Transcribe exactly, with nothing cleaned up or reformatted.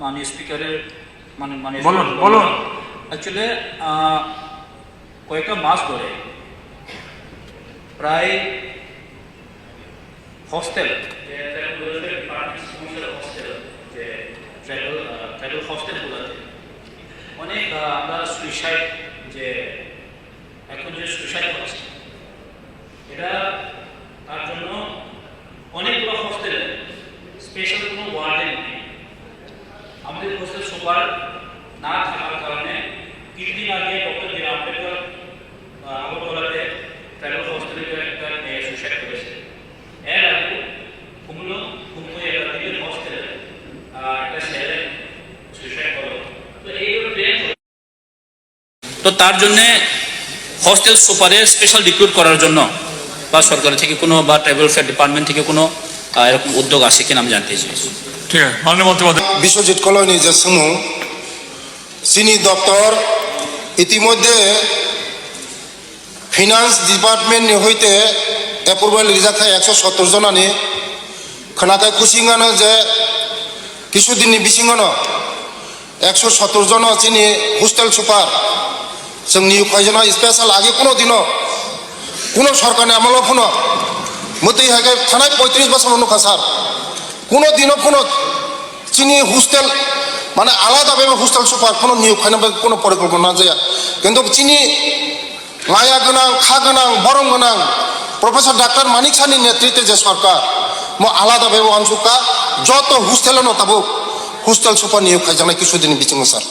মাননীয় স্পিকারের মানে মানে বলুন, বলুন। অ্যাকচুয়ালি কয়েকটা মাস ধরে প্রায় হোস্টেল, যে tribal welfare department sponsor hostel, যে ট্রাইবাল ট্রাইবাল হোস্টেলগুলোতে অনেক আহ, আমরা সুইসাইড, যে এখন যে সুইসাইড হচ্ছে, এটা তার জন্য অনেকগুলো হোস্টেলে স্পেশাল কোনো ওয়ার্ডেন নেই। আমাদের হোস্টেল সুপার না থাকার কারণে কিছুদিন আগে ডক্টর বি আর আম্বেদকর আহ, আগরতলাতে ট্রাইবাল হোস্টেলে একটা মেয়ে সুইসাইড করেছে। এর আগে কুমলো কুমলো একটা দিল্লির হোস্টেলে আহ, একটা ছেলে সুইসাইড করলো। তো এইগুলো ট্রেন তো তার জন্য হোস্টেল সুপারের স্পেশাল রিক্রুট করার জন্য বা সরকার থেকে কোনো বা ট্রাইবাল ওয়েলফেয়ার ডিপার্টমেন্ট থেকে কোনো আহ, এরকম উদ্যোগ আসে কিনা আমি জানতে চাই। ঠিক আছে, মাননীয় মন্ত্রী মহোদয়। বিশ্বজিৎ কলইনি যে সুমু, চিনি দপ্তর ইতিমধ্যে ফিনান্স ডিপার্টমেন্টনি হইতে অ্যাপ্রুভাল রিজার্ভ খায় একশো সত্তর জনানি। খনাকায় খুশিংগানো যে কিছুদিননি বিসিংগানো একশো সত্তর জন chini hostel super chwng niyok khaijano special agi kuno dino kuno sorkarni amolo phano mwtwi hai khe thanai poitris bosor nukha sir, kuno dino phano chini hostel mane alada bai hostel super phano niyok khaina bai kuno porikolpona jaya, kintu chini maya gwnang, kha gwnang, borom gwnang Professor Doctor Manik Saha ni netritwe je sorkar, mo alada bai uansukha, joto hostel no tabuk hostel super niyok khaijaknai kisu dini bisingo sir.